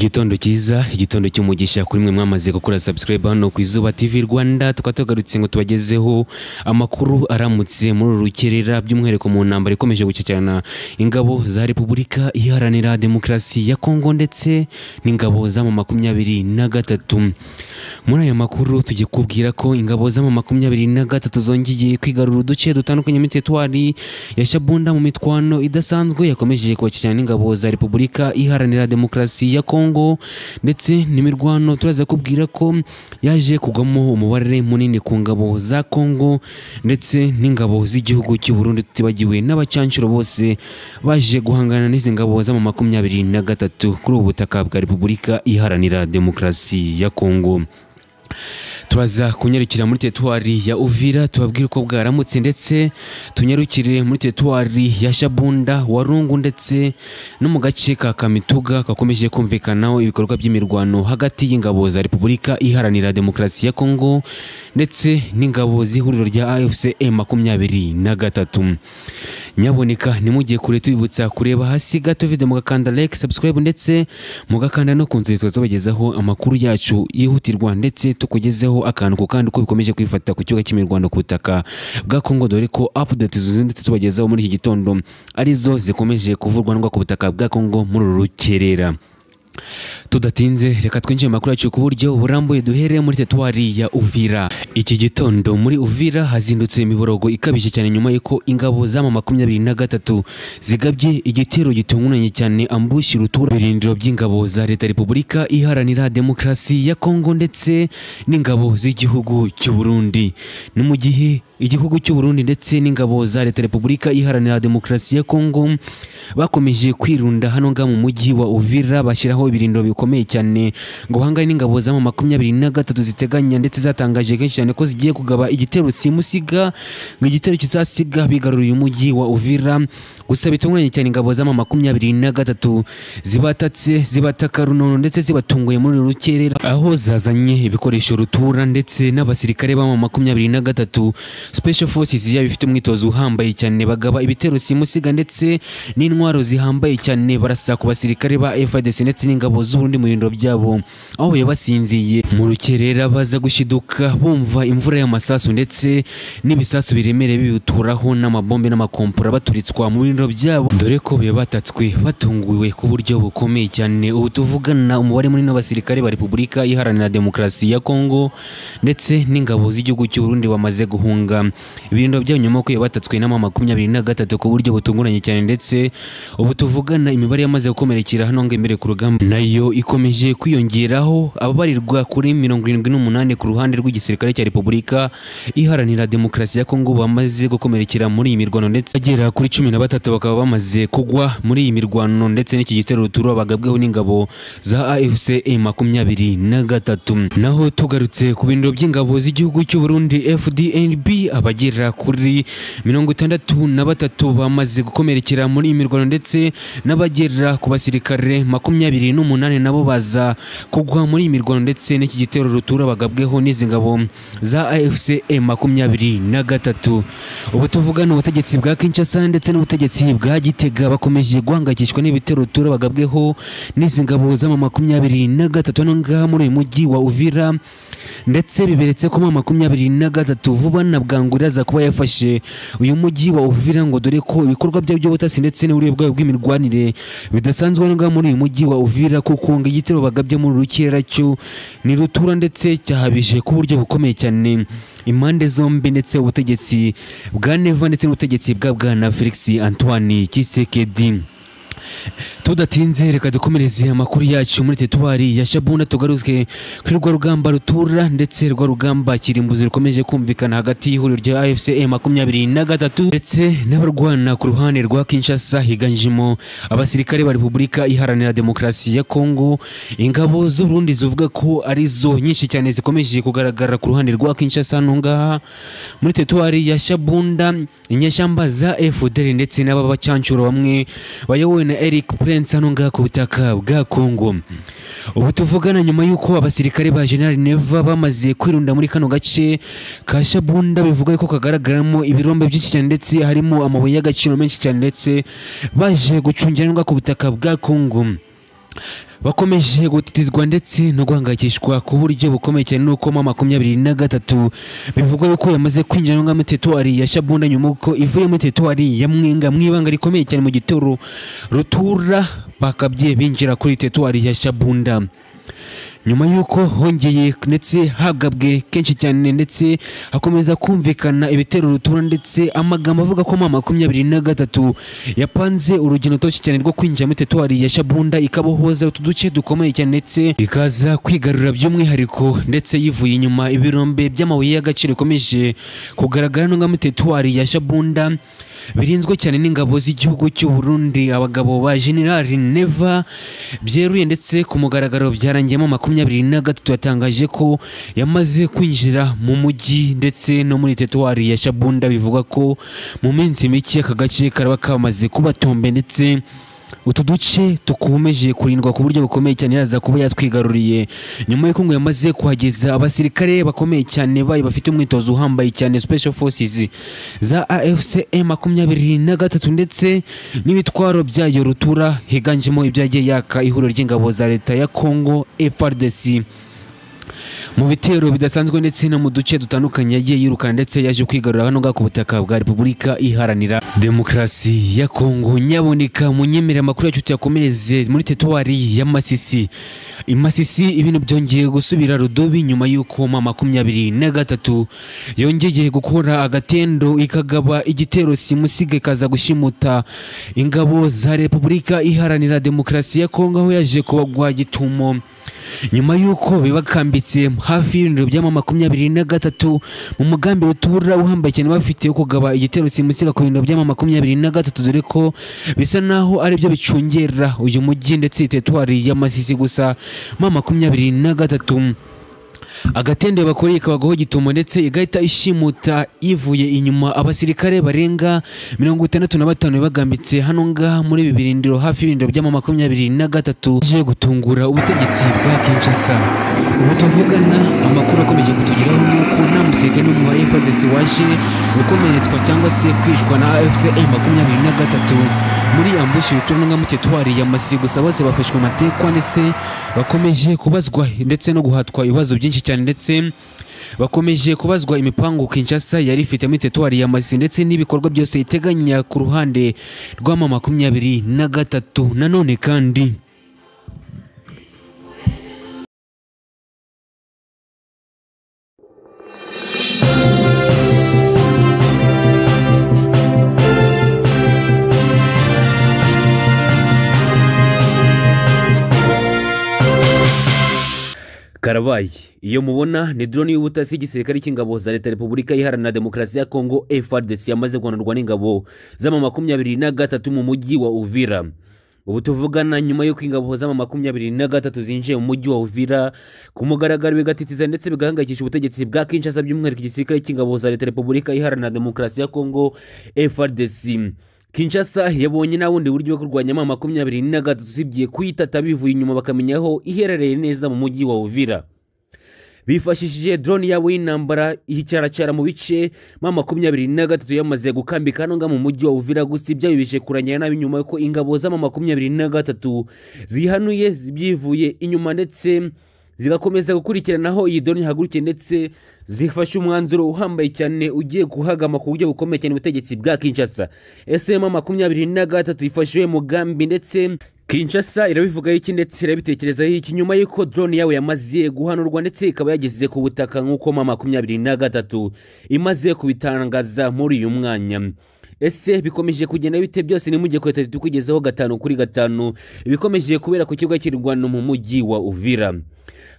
Igitondo cyiza, igitondo cy'umugisha kuri mwe mwamaze gukora subscribe hano ku Izuba TV Rwanda. Tukaba tugarutse ngo tubagezeho amakuru aramutse muri uru rukerera, by'umwihariko mu ntambara ikomeje gucecekana ingabo za Repubulika Iharanira Demokarasi ya Kongo ndetse n'ingabo za M23. Muri aya makuru tugiye kubwira ko ingabo za M23 zongeye kwigarura uduce dutandukanye muri teritwari ya Shabunda mu mitwano idasanzwe yakomeje kubakirana n'ingabo za Repubulika Iharanira Demokarasi ya Kongo, ndetse n'imirwano turaza kubwira ko yaje kugwamo umubare munini ku ngabo za Kongo ndetse n'ingabo z'igihugu cy'u Burundi, tutibagiwe n'abacancuro bose baje guhangana n'izi ngabo za M23 kuri ubu butaka bwa Repubulika Iharanira Demokarasi ya Kongo. Turaza kunyarukira muri teritwari ya Uvira tubabwire uko bwaramutse, ndetse tunyarukire muri teritwari ya Shabunda, Warungu ndetse no mu gace ka Kamituga kakomeje kumvikanaho ibikorwa by'imirwano hagati y'ingabo za Repubulika Iharanira Demokarasi ya Kongo ndetse n'ingabo z'ihuriro rya AFC M23. Nyaboneka ntimugiye kure, tubibutsa kureba hasi gato video mugakanda like, subscribe ndetse mugakanda no ku nzu tubagezaho amakuru yacu yihutirwa, ndetse tukugezeho akantu ku kandi uko bikomeje kwifata ku kibuga cy'imirwano ku butaka bwa Kongo, dore ko update zuzindutse tubagezaho muri iki gitondo arizo zikomeje kuvurwa ku butaka bwa Kongo muri uru rukerera. Tudatinze reka twinjire mu makuru yacu ku buryo burambuye, duhere muri teritwari ya Uvira. Iki gitondo muri Uvira hazindutse imiborogo ikabije cyane nyuma y'uko ingabo za M23 zigabye igitero gitunguranye cyane ambushi rutura birindiro by'ingabo za Leta Repubulika Iharanira Demokarasi ya Kongo ndetse n'ingabo z'igihugu cy'u Burundi. Ni mu gihe igihugu cy'u Burundi ndetse n'ingabo za Leta Repubulika Iharanira Demokarasi ya Kongo bakomeje kwirunda hano nga mu mujyi wa Uvira, bashyiraho ibirindiro bikomeye cyane ngo bahangane n'ingabo za M23 ziteganya ndetse zatangaje kenshi cyane ko zigiye kugaba igitero simusiga, ngo igitero kizasiga bigaruriye umujyi wa Uvira. Gusa bitunguranye cyane ingabo za M23 zibatatse, zibataka runono ndetse zibatunguye muri rukerera, aho zazanye ibikoresho rutura ndetse n'abasirikare ba M23 Special Forces yaba ifite umwitozo uhambaye cyane, bagaba ibitero simusiga ndetse n'intwaro zihambaye cyane, barasa ku basirikare ba FARDC ndetse n'ingabo z'u Burundi mu birindiro byabo aho basinziye. Mu rukerera baza gushiduka bumva imvura y'amasasu ndetse n'ibisasu biremereye bibuturaho n'amabombe n'amakompora baturitswa mu birindiro byabo, dore ko batatswe batunguwe ku buryo bukomeye cyane. Ubu tuvugana umubare munini w'abasirikare ba Repubulika Iharanira Demokarasi ya Kongo ndetse n'ingabo z'igihugu cy'u Burundi bamaze guhunga ibirindiro byabo nyuma ko batatswe na M23 ku buryo butunguranye cyane, ndetse ubu tuvugana imibare yamaze gukomerekera hano ngo imbere ku rugamba nayo ikomeje kwiyongeraho, ababarirwa kuri 78 ku ruhande rw'igisirikare cya Repubulika Iharanira Demokarasi ya Kongo bamaze gukomerekera muri iyi mirwano, ndetse agera kuri 13 bakaba bamaze kugwa muri iyi mirwano ndetse n'iki gitero rutura bagabweho n'ingabo za AFC M23. Naho tugarutse ku birindiro by'ingabo z'igihugu cy'u Burundi FDNB, abagera kuri 63 bamaze gukomerekera muri iyi mirwano ndetse n'abagera ku basirikare 28 nabo baza kugwa muri iyi mirwano ndetse n'iki gitero rutura bagabweho n'izi ngabo za AFC M23. Ubu tuvugana ubutegetsi bwa Kinshasa ndetse n'ubutegetsi bwa Gitega bakomeje guhangayikishwa n'ibitero rutura bagabweho n'izi ngabo za M23 hano ngaha muri uyu mujyi wa Uvira, ndetse biberetse ko M23 vuba na bwangu iraza kuba yafashe uyu mujyi wa Uvira, ngo dore ko ibikorwa byabo by'ubutasi ndetse n'uburyo bwabo bw'imirwanire bidasanzwe hano ngaha muri uyu mujyi wa Uvira, kuko ngo igitero bagabye muri rukerera cyo ni rutura ndetse cyahabije ku buryo bukomeye cyane impande zombi, ndetse ubutegetsi bwa Neva ndetse n'ubutegetsi bwa Bwana Felix Antoine Tshisekedi. Tudatinze reka dukomereze amakuru yacu muri teritwari ya Shabunda, tugaruke kuri rwa rugamba rutura ndetse rwa rugamba kirimbuzi rukomeje kumvikana hagati y'ihuriro rya AFC M23 ndetse n'abarwana ku ruhande rwa Kinshasa, higanjemo abasirikare ba Repubulika Iharanira Demokarasi ya Kongo. Ingabo z'u Burundi zivuga ko arizo nyinshi cyane zikomeje kugaragara ku ruhande rwa Kinshasa hano ngaha muri teritwari ya Shabunda. Inyeshyamba za FDL ndetse n'ababacancuro bamwe bayobowe na Eric Prince hano ngaha ku butaka bwa Kongo. Ubu tuvugana nyuma y'uko abasirikare ba General Neva bamaze kwirunda muri kano gace ka Shabunda, bivuga ko kagaragaramo ibirombe byinshi cyane ndetse harimo amabuye y'agaciro menshi cyane, ndetse baje gucungiranwa ku butaka bwa Kongo. Bakomeje gutitizwa ndetse no guhangayikishwa ku buryo bukomeye cyane nuko M23 bivugwa yuko yamaze kwinjira muri teritwari ya Shabunda nyuma uko ivuye muri teritwari ya Mwenga mu ibanga rikomeye cyane mu gitero rutura bakabye binjira kuri teritwari ya Shabunda. Nyuma yuko hongeye ndetse hagabwe kenshi cyane ndetse hakomeza kumvikana ibitero rutura ndetse amagambo avuga ko M23 yapanze urugendo toshye cyane rwo kwinjira muri teritwari ya Shabunda ikabohoza utu duce dukomeye cyane ndetse ikaza kwigarura by'umwihariko ndetse yivuye inyuma ibirombe by'amabuye y'agaciro bikomeje kugaragara no muri teritwari ya Shabunda birinzwe cyane n'ingabo z'igihugu cy'u Burundi. Abagabo ba General Neva byeruye ndetse ku mugaragaro byarangiyemo M23 yatangaje ko yamaze kwinjira mu mujyi ndetse no muri teritwari ya Shabunda. Bivuga ko mu minsi mike aka gace karaba kamaze kubatombe ndetse utu duce tukomeje kurindwa ku buryo bukomeye cyane yaza kuba yatwigaruriye nyuma y'uko ngo yamaze kuhageza abasirikare bakomeye cyane bayo bafite umwitozo uhambaye cyane Special Forces za AFC M23 ndetse n'ibitwaro byayo rutura higanjemo ibyagiye yaka ihuriro ry'ingabo za leta ya Congo FARDC mu bitero bidasanzwe ndetse no mu duce dutandukanye yagiye yirukana ndetse yaje kwigarura hano ku butaka bwa Repubulika Iharanira Demokarasi ya Kongo. Nyaboneka munyemere amakuru yacu tuyakomereze muri teritwari ya Masisi. I Masisi ibintu byongeye gusubira rudobi nyuma y'uko M23 yongeye gukora agatendo ikagaba igitero simusiga ikaza gushimuta ingabo za Repubulika Iharanira Demokarasi ya Kongo aho yaje kubagwa gitumo nyuma y'uko bibakambitse hafi y'ibirindiro bya M23 mu mugambi rutura uhambaye cyane bafite yo kugaba igitero simusiga ku birindiro bya M23, dore ko bisa naho ari byo bicungera uyu mujyi ndetse teritwari ya Masisi. Gusa M23 agatende bakoreye kabagaho gitumo ndetse igahita ishimuta ivuye inyuma abasirikare barenga 65 bagambitse hano ngaha muri bibirindiro hafi y'ibirindiro bya M23 je gutungura ubutegetsi bwa Kinshasa. Ubu tuvugana amakuru akomeje kutugeraho nuko nta musirikare n'umwe wa FARDC waje gukomeretswa cyangwa se kwicwa na AFC M23 muri ambushi rutura muri teritwari ya Masisi. Gusa bose bafashwe amatekwa ndetse bakomeje kubazwa ndetse no guhatwa ibibazo byinshi cyane ndetse bakomeje kubazwa imipango Kinshasa yari ifite muri teritwari ya Masisi ndetse n'ibikorwa byose iteganya ku ruhande rwa M23. Nanone kandi Karabayi iyo mubona ni drone y'ubutasi y'igisirikare cy'ingabo za Leta Repubulika Iharanira Demokarasi ya Kongo FARDC yamaze guhanurwa n'ingabo za M23 mu mujyi wa Uvira. Ubu tuvugana nyuma y'uko ingabo za M23 zinjiye mu mujyi wa Uvira ku mugaragaro bigatitiza ndetse bigahangayikisha ubutegetsi bwa Kinshasa by'umwihariko igisirikare cy'ingabo za Leta Repubulika Iharanira Demokarasi ya Kongo FARDC. Kinshasa yabonye nabundi buryo bwo kurwanya M23 usibye kuyitata bivuye inyuma bakamenya aho iherereye neza mu mujyi wa Uvira. Bifashishije drone yabo y'intambara icyaracara mu bice M23 yamaze gukambika hano mu mujyi wa Uvira. Gusa ibyo bibishe kuranyana nabi nyuma yuko ingabo za M23 zihanuye byivuye inyuma ndetse zigakomeza gukurikiranaho iyi drone ihagurukiye ndetse zifashe umwanzuro uhambaye cyane ugiye guhagama ku buryo bukomeye cyane ubutegetsi bwa Kinshasa. Ese M23 ifashe mugambi ndetse Kinshasa irabivuga iki ndetse irabitekereza iki nyuma y'uko drone yawe yamaze guhanurwa ndetse ikaba yageze ku butaka nk'uko M23 imaze kubitangaza muri uyu mwanya. Ese bikomeje kugenda bite byose ni mujye kweta tukugezeho 5 kuri 5 bikomeje kubera ku kibuga cy'irwano mu mujyi wa Uvira.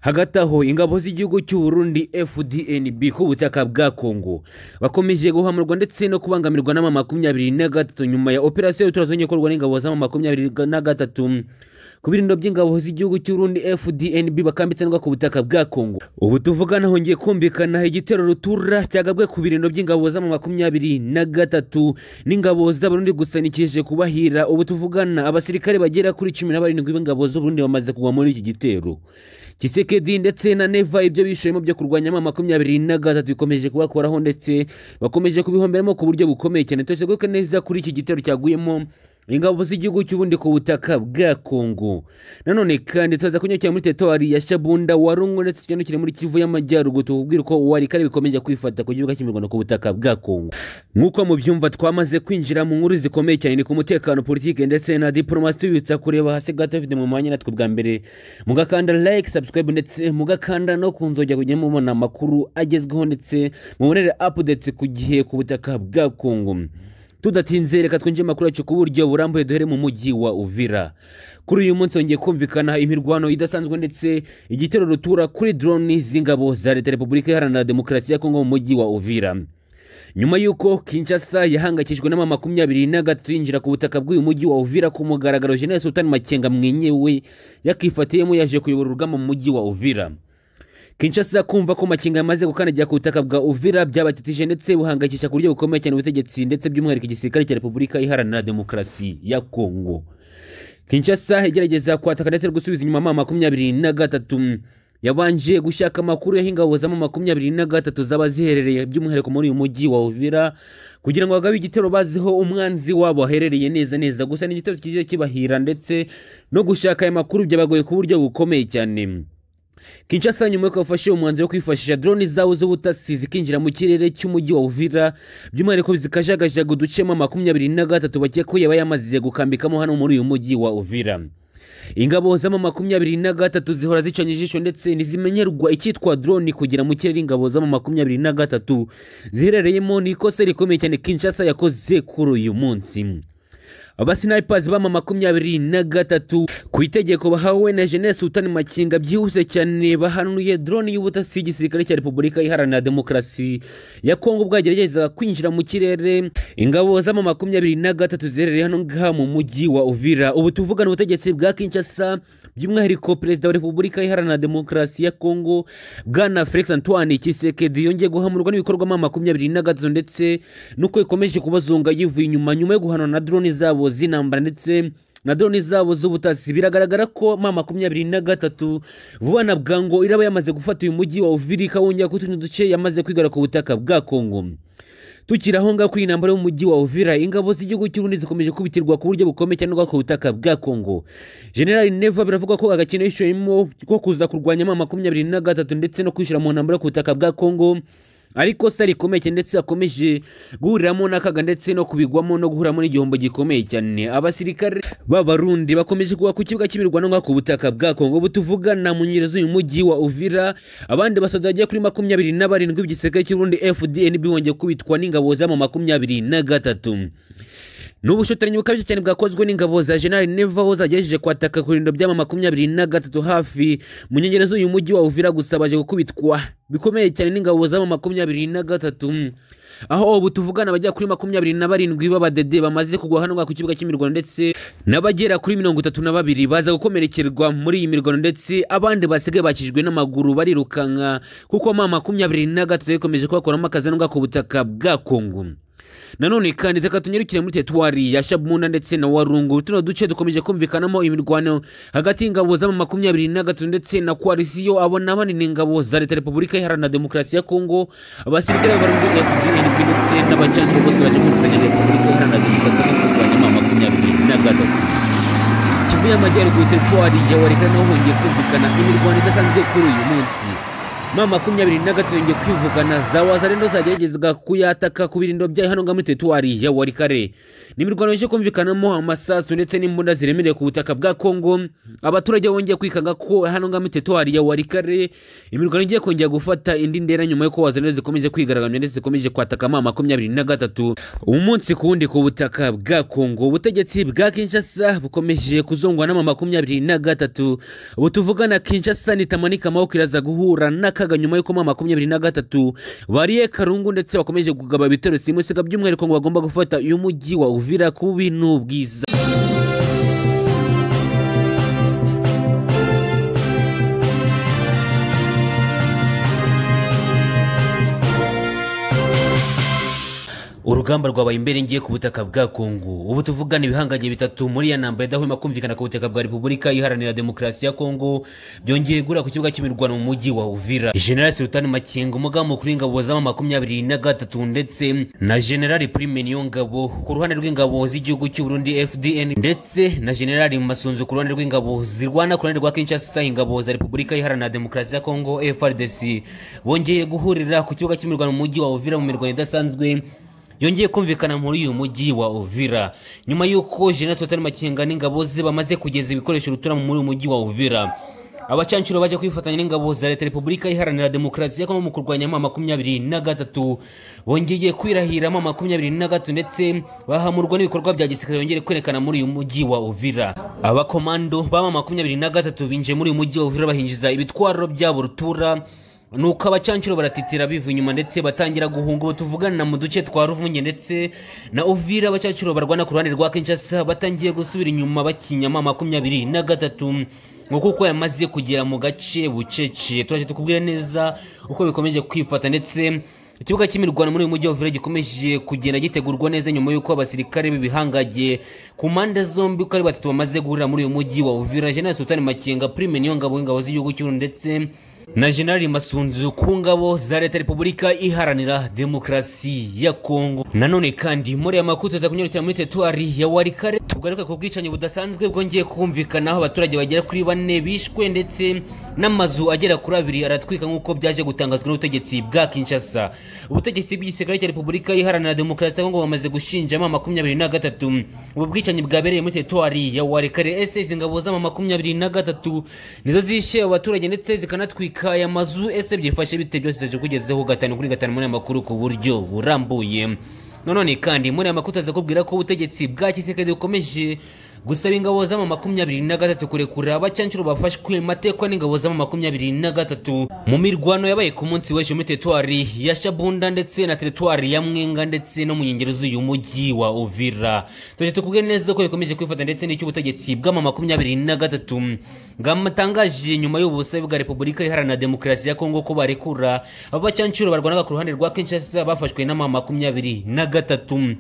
Hagati aho ingabo z'igihugu cy'u Burundi FDNB ku butaka bwa Kongo bakomeje guhamurwa ndetse no kubangamirwa na M23 nyuma ya operation turazonye korwa n'ingabo za M23 ku birindiro by'ingabo z'igihugu cy'u Burundi FDNB bakambitse ku butaka bwa Kongo. Ubu tuvugana hongeye kumvikana igitero rutura cyagabwe ku birindiro by'ingabo za M23 n'ingabo z'Abarundi gusa nikije kubahira. Ubu tuvugana abasirikare bagera kuri 17 b'ingabo z'u Burundi bamaze kugwa muri iki gitero. Kisekedi ndetse na Neva ibyo bishemo byo kurwanya M23 bikomeje kubakoraho ndetse bakomeje kubihomberamo ku buryo bukomeye cyane. Tuzeguke neza kuri iki gitero cyaguyemo ingabo z'igihugu cy'ubundi ku butaka bwa Kongo. Nanone kandi tuza kunyukira muri teritwari ya Shabunda Warungu ndetse tunyukire muri Kivu y'Amajyaruguru tukubwira uko Walikale bikomeje kwifata ku kibuga cy'imirwano ku butaka bwa Kongo. Nk'uko mubyumva twamaze kwinjira mu nkuru zikomeye cyane ni ku mutekano, politike ndetse na diplomasi. Tubibutsa kureba hasi gato video mu mwanya natwe bwa mbere mugakanda like, subscribe ndetse mugakanda no kunzogera kugira mubona amakuru agezweho ndetse mubonere updates ku gihe ku butaka bwa Kongo. Tudatinze reka twinjire amakuru yacu ku buryo burambuye duhere mu mujyi wa Uvira. Kuri uyu munsi hongeye kumvikana imirwano idasanzwe ndetse igitero rutura kuri drone z'ingabo za Leta Repubulika Iharanira Demokarasi ya Kongo mu mujyi wa Uvira. Nyuma y'uko Kinshasa yahangayikishijwe n'ama 23 yinjira ku butaka bw'uyu mujyi wa Uvira ku mugaragaro, General Sultan Makenga mwenyewe yakifatiyemo yaje kuyobora urugamba mu mujyi wa Uvira. Kinshasa kumva ko Makenga yamaze gukandagira ku butaka bwa Uvira byabatetije ndetse buhangayikisha ku buryo bukomeye cyane ubutegetsi ndetse by'umwihariko igisirikare cya Repubulika Iharanira Demokarasi ya Kongo. Kinshasa igerageza kwataka ndetse gusubiza inyuma mama 23 yabanje gushaka amakuru y'ingabo za 23 zaba ziherereye by'umwihariko muri uyu mujyi wa Uvira kugira ngo bagabe igitero baziho umwanzi wabo aherereye neza neza. Gusa ni igitero kije kibahira ndetse no gushaka aya makuru byabagoye ku buryo bukomeye cyane. Kinshasa nyuma yuko bafashe umwanzuro wo kwifashisha drone zabo z'ubutasi zikinjira mu kirere cy'umujyi wa Uvira by'umwihariko zikajagajaga uduce ma 23 bakeka ko yaba yamaze gukambikamo hano muri uyu mujyi wa Uvira. Ingabo z'ama 23 zihora zicanye ijisho ndetse ntizimenyerwa icyitwa drone kugira mu kirere. Ingabo z'ama 23 ziherereyemo ni ikosa rikomeye cyane Kinshasa yakoze kuri uyu munsi. Abasnipers b'ama 23 ku itegeko bahawe na General Sultan Makenga byihuse cyane bahanuye drone y'ubutasi y'igisirikare cya Repubulika Iharanira Demokarasi ya Kongo bwagerageza kwinjira mu kirere. Ingabo z'ama 23 ziherereye hano ngaha mu mujyi wa Uvira. Ubu tuvugana ubutegetsi bwa Kinshasa by'umwihariko Perezida wa Repubulika Iharanira Demokarasi ya Kongo Bwana Felix Antoine Tshisekedi yongeye guhamurwa n'ibikorwa ma 23 ndetse nuko ikomeje kubazunga yivuye inyuma nyuma yo guhanwa na drone zabo z'intambara ndetse na drone zabo z'ubutasi. Biragaragara ko ma 23 vuba na bwango iraba yamaze gufata uyu mujyi wa Uvira ikawongera kutundi duce yamaze kwigara ku butaka bwa Kongo. Tukiri aho ngaho kuri intambara y'umujyi wa Uvira, ingabo z'igihugu cy'Uburundi zikomeje kubitirwa ku buryo bukomeye cyane ku butaka bwa Kongo. General Neva biravuga ko agakino yishoyemo ko kuza kurwanya ma 23 ndetse no kwishira mu ntambara ku butaka bwa Kongo ariko se rikomeye ndetse akomeje guhuriramo n'akaga ndetse no kubigwamo no guhuramo n'igihombo gikomeye cyane. Abasirikare b'Abarundi bakomeje kuba ku kibuga cy'imirwano ku butaka bwa Kongo butuvugana mu nyereza uyu mujyi wa Uvira. Abandi basoda bagiye kuri 27 b'igisirikare cy'Uburundi FDNB bongeye kubitwa n'ingabo za 23. N'ubushotoranyi bukabije cyane bwakozwe n'ingabo za General Neva aho zagejeje kwataka ku birundo by'ama 23 hafi mu nkengero z'uyu mujyi wa Uvira, gusa baje gukubitwa bikomeye cyane n'ingabo za 23 aho ubu tuvugana bajya kuri 27 b'abadede bamaze kugwa hano ku kibuga cy'imirwano ndetse n'abagera kuri 32 baza gukomerekerwa muri iyi mirwano ndetse abandi basigaye bakijwe n'amaguru barirukanka kuko ma 23 ikomeje kubakoramo akazi no ku butaka bwa Kongo. Nanone kandi reka tunyarukire muri teritwari ya Shabunda ndetse na Warungu. Tuno duce dukomeje kumvikanamo imirwano hagati y'ingabo z'ama 23 ndetse na koalisiyo abo nabandi n'ingabo za Leta Repubulika Iharanira Demokarasi ya Kongo. Abasirikare b'Abarundi FDNB ndetse n'abacanshuro bose baje kwifatanya na Repubulika Iharanira Demokarasi ya Kongo kurwanya ma 23. Kivu y'Amajyaruguru teritwari ya Walikale naho hongeye kumvikana imirwano idasanzwe kuri uyu munsi. Ma 23 yongeye kwivugana za Wazalendo zageragezaga kuyataka ku birindo byayo hano muri teritwari ya Walikale. Ni imirwano yaje kumvikanamo amasasu ndetse n'imbunda ziremereye ku butaka bwa Kongo. Abaturage bongeye kwikanga ko hano muri teritwari ya Walikale imirwano igiye kongera gufata indi ndera nyuma y'uko Wazalendo zikomeje kwigaragambya ndetse zikomeje kwataka ma 23 umunsi ku wundi ku butaka bwa Kongo. Ubutegetsi bwa Kinshasa bukomeje kuzongwa na ma 23. Ubu tuvugana Kinshasa nitamanika amaboko iraza guhura n'akaga nyuma y'uko ma 23 bariye Karungu ndetse bakomeje kugaba ibitero simusiga by'umwihariko ngo bagomba gufata uyu mujyi wa Uvira ku bintu bwiza. Urugamba rwabaye imbere ngiye ku butaka bwa Kongo. Ubu tuvugana ibihangange bitatu muri ya ntambara idahwema kumvikana ku butaka bwa Repubulika Iharanira Demokarasi ya Kongo byongeye guhura ku kibuga cy'imirwano mu mujyi wa Uvira. General Sultan Makenga, umugaba mukuru w'ingabo z'ama 23, ndetse na General Prime Niyongabo ku ruhande rw'ingabo z'igihugu cy'u Burundi FDN, ndetse na General Masunzu ku ruhande rw'ingabo zirwana ku ruhande rwa Kinshasa, ingabo za Repubulika Iharanira Demokarasi ya Kongo FARDC, bongeye guhurira ku kibuga cy'imirwano mu mujyi wa Uvira mu mirwano idasanzwe yongeye kumvikana muri uyu mujyi wa Uvira, nyuma y'uko General Sultan Makenga n'ingabo ze bamaze kugeza ibikoresho rutura muri uyu mujyi wa Uvira. Abacancuro baje kwifatanya n'ingabo za Leta Repubulika Iharanira Demokarasi ya Kongo mu kurwanya M23 bongeye kwirahira M23, ndetse bahamurwa n'ibikorwa bya gisirikare yongeye kwerekana muri uyu mujyi wa Uvira. Abakomando ba M23 binjiye muri uyu mujyi wa Uvira bahinjiza ibitwaro byabo rutura, nuko abacancuro baratitira biva inyuma ndetse batangira guhunga. Ubu tuvugana mu duce twa Ruvunge ndetse na Uvira, abacancuro barwana ku ruhande rwa Kinshasa batangiye gusubira inyuma bakinya M23 ngo kuko yamaze kugera mu gace bucece. Turaje tukubwira neza uko bikomeje kwifata, ndetse ikibuga cy'imirwano muri uyu mujyi wa Uvira gikomeje kugenda gitegurwa neza nyuma y'uko abasirikare b'ibihangaje ku mpande zombi uko ari batatu bamaze guhurira muri uyu mujyi wa Uvira. General Sultan Makenga, Prime Niyongabo w'ingabo z'igihugu cy'u Burundi, ndetse na General Masunzu ku ngabo za Leta Repubulika Iharanira Demokarasi ya Kongo. Nanone kandi muri aya makuru tuza kunyarukira muri teritwari ya Walikale, tugaruke ku bwicanyi budasanzwe bwongeye kumvikana aho abaturage bagera kuri 4 bishwe ndetse n'amazu agera kuri 2 aratwika, nk'uko byaje gutangazwa n'ubutegetsi bwa Kinshasa. Ubutegetsi bw'igisirikare cya Repubulika Iharanira Demokarasi ya Kongo bamaze gushinja M23 ubu bwicanyi bwabereye muri teritwari ya Walikale. Ese izi ngabo za M23 nizo zishe abaturage ndetse zikanatwika aya mazu? Ese byifashe bite? Byose tuje kugezeho 5 kuri 5 muri amakuru ku buryo burambuye. None kandi muri aya makuru tuza kubwira ko ubutegetsi bwa Tshisekedi bukomeje gusaba ingabo za M23 kurekura abacancuro bafashwe matekwa n'ingabo za M23 mu mirwano yabaye ku munsi w'ejo muri teritwari ya Shabunda ndetse na teritwari ya Mwenga ndetse no mu nkengero z'uyu mujyi wa Uvira. Tuje tukubwire neza ko bikomeje kwifata ndetse n'icyo ubutegetsi bwa M23 bwamatangaje nyuma y'ubusabe bwa Repubulika Iharanira Demokarasi ya Kongo ko barekura abacancuro barwanaga ku ruhande rwa Kinshasa bafashwe na M23.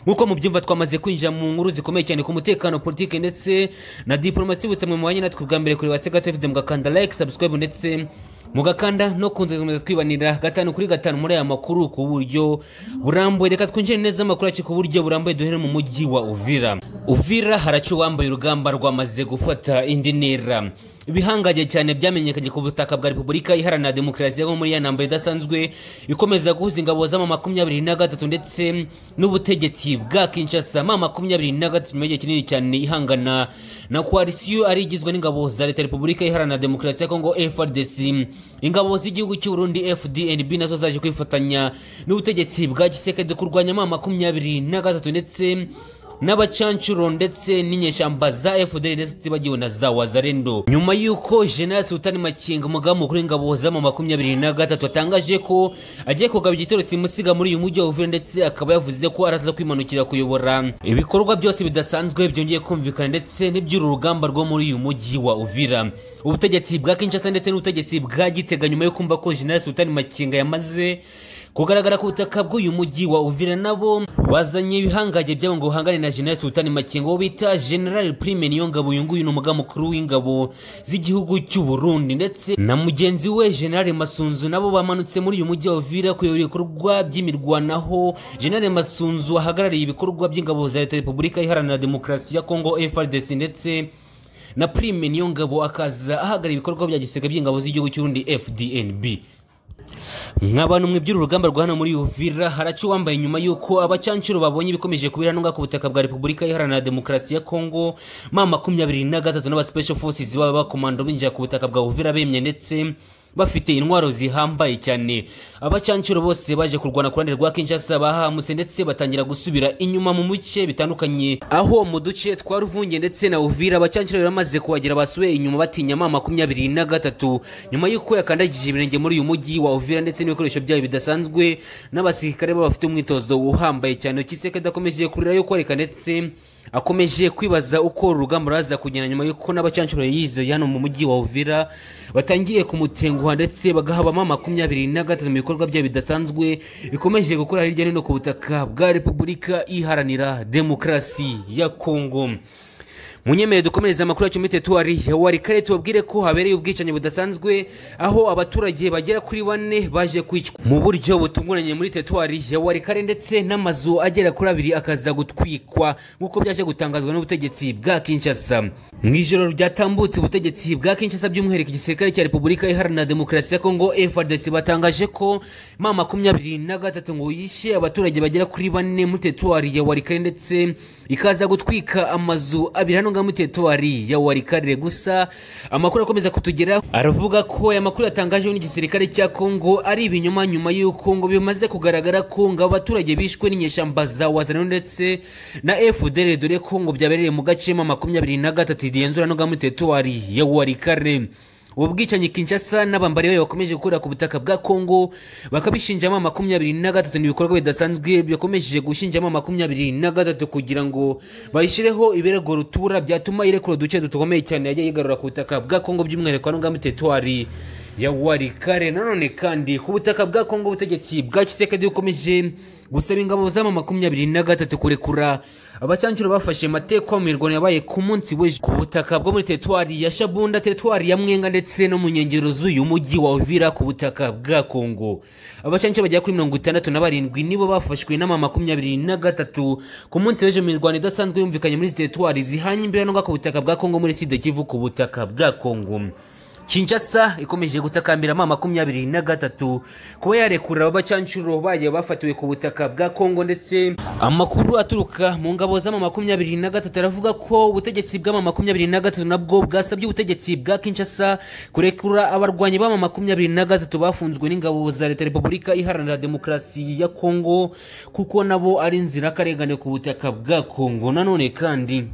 Nkuko mubyumva twamaze kwinjira mu nkuru zikomeye cyane ku mutekano, politike ndetse na diplomasi. Butse mu mwanya natwe bwa mbere kuri Wasega TV, mugakanda like, subscribe ndetse mugakanda no kunzeza twibanira 5 kuri 5 muri aya makuru ku buryo burambuye. Reka twinjire neza amakuru yacu ku buryo burambuye duhere mu mujyi wa Uvira. Uvira haracu wambaye urugamba rwamaze gufata indi ntera. Ibihangaje cyane byamenyekanye ku butaka bwa Repubulika Iharanira Demokarasi ya Kongo muri ya ntambara idasanzwe ikomeza guhuza ingabo za M23 ndetse n'ubutegetsi bwa Kinshasa. M23 nyuma y'igihe kinini cyane ihangana na coalition ari igizwe n'ingabo za Leta Repubulika Iharanira Demokarasi ya Kongo FARDC, ingabo z'igihugu cy'u Burundi FDNB nazo zaje kwifatanya n'ubutegetsi bwa Tshisekedi kurwanya M23 ndetse n'abacancuro ndetse n'inyeshyamba za FDL ndetse tibagiwe na za Wazalendo. Nyuma y'uko General Sultan Makenga, umugaba mukuru w'ingabo za M23, atangaje ko agiye kugaba igitero simusiga muri uyu mujyi wa Uvira, ndetse akaba yavuze ko araza kwimanukira kuyobora ibikorwa byose bidasanzwe byongeye kumvikana ndetse n'iby'uru rugamba rwo muri uyu mujyi wa Uvira. Ubutegetsi bwa Kinshasa ndetse n'ubutegetsi bwa Gitega nyuma yo kumva ko General Sultan Makenga yamaze kugaragara ku butaka bw'uyu mujyi wa Uvira, nabo bazanye ibihangaje byabo ngo bahangane na General Sultan Makenga wo bita General Prime Niyongabo. Uyu nguyu ni umugaba mukuru w'ingabo z'igihugu cy'u Burundi, ndetse na mugenzi we General Masunzu nabo bamanutse muri uyu mujyi wa Uvira kuyobora ibikorwa by'imirwanaho. General Masunzu ahagarariye ibikorwa by'ingabo za Leta Repubulika Iharanira Demokarasi ya Kongo FARDC, ndetse na Prime Niyongabo akaza ahagarariye ibikorwa bya gisirikare by'ingabo z'igihugu cy'u Burundi FDNB. Nk'abantu mwe by'uru rugamba rwa hano muri Uvira haracu wambaye nyuma y'uko abacancuro babonye ibikomeje kubera no ku butaka bwa Repubulika Iharanira Demokarasi ya Kongo. M23 n'aba Special Forces baba bakomando binjira ku butaka bwa Uvira bemye ndetse bafite intwaro zihambaye cyane. Abacancuro bose baje kurwana ku ruhande rwa Kinshasa bahamutse ndetse batangira gusubira inyuma mu muce bitandukanye, aho mu duce twa Ruvunge ndetse na Uvira abacancuro bamaze kuhagera basubiye inyuma batinya M23 nyuma y'uko yakandagije ibirenge muri uyu mujyi wa Uvira ndetse n'ibikoresho byayo bidasanzwe n'abasirikare bafite umwitozo uhambaye cyane. Tshisekedi akomeje kurira yo kwereka ndetse akomeje kwibaza uko urugamba ruraza kugenda nyuma y'uko n'abacancuro yizeye hano mu mujyi wa Uvira batangiye kumutenguha ndetse bagahabamo 23 mu bikorwa byayo bidasanzwe bikomeje gukora hirya no hino ku butaka bwa Repubulika Iharanira Demokarasi ya Kongo. Munyemere dukomereza amakuru yacu muri teritwari ya Walikale, tubabwire ko habereye ubwicanyi budasanzwe aho abaturage bagera kuri 4 baje kwicwa mu buryo butunguranye muri teritwari ya Walikale, ndetse n'amazu agera kuri 2 akaza gutwikwa nk'uko byaje gutangazwa n'ubutegetsi bwa Kinshasa. Mu ijoro ryatambutse ubutegetsi bwa Kinshasa by'umwihariko igisirikare cya Repubulika Iharanira Demokarasi ya Kongo FARDC batangaje ko M23 ngo yishe abaturage bagera kuri 4 muri teritwari ya Walikale, ndetse ikaza gutwika amazu 2 hano muri teritwari ya Walikale. Gusa amakuru akomeza kutugera aravuga ko aya makuru yatangajwe n'igisirikare cya Kongo ari ibinyoma, nyuma y'uko ngo bimaze kugaragara ko ngo abaturage bishwe n'inyeshyamba za Wazalendo ndetse na FDLR, dore ko ngo byabereye mu gace M23 igenzura no muri teritwari ya Walikale. Ubu bwicanyi Kinshasa n'abambari bayo bakomeje gukora ku butaka bwa Kongo bakabishinjamo 23 n'ibikorwa bidasanzwe byakomeje gushinjamo 23 kugira ngo bayishireho ibirego rutura byatuma irekura duce dukomeye cyane yagiye yigarura ku butaka bwa Kongo by'umwihariko hano muri teritwari ya Walikale. Nanone kandi ku butaka bwa Kongo ubutegetsi bwa Tshisekedi bukomeje gusaba ingabo za M23 kurekura abacancuro bafashe mateko mu mirwano yabaye ku munsi w'ejo ku butaka bwo muri teritwari ya Shabunda, teritwari ya Mwenga ndetse no mu nkengero z'uyu mujyi wa Uvira ku butaka bwa Kongo. Abacancuro bagera kuri 67 nibo bafashwe na M23 ku munsi w'ejo mu mirwano idasanzwe yumvikanye muri teritwari zihanye imbere no ku butaka bwa Kongo muri Sud Kivu ku butaka bwa Kongo. Kinshasa ikomeje gutakambira M23 kuba yarekura abacancuro bagiye bafatiwe ku butaka bwa Kongo, ndetse amakuru aturuka mu ngabo za M23 aravuga ko ubutegetsi bwa M23 nabwo bwasabye ubutegetsi bwa Kinshasa kurekura abarwanyi ba M23 bafunzwe n'ingabo za Leta Repubulika Iharanira Demokarasi ya Kongo, kuko nabo ari inzirakarengane ku butaka bwa Kongo. Nanone kandi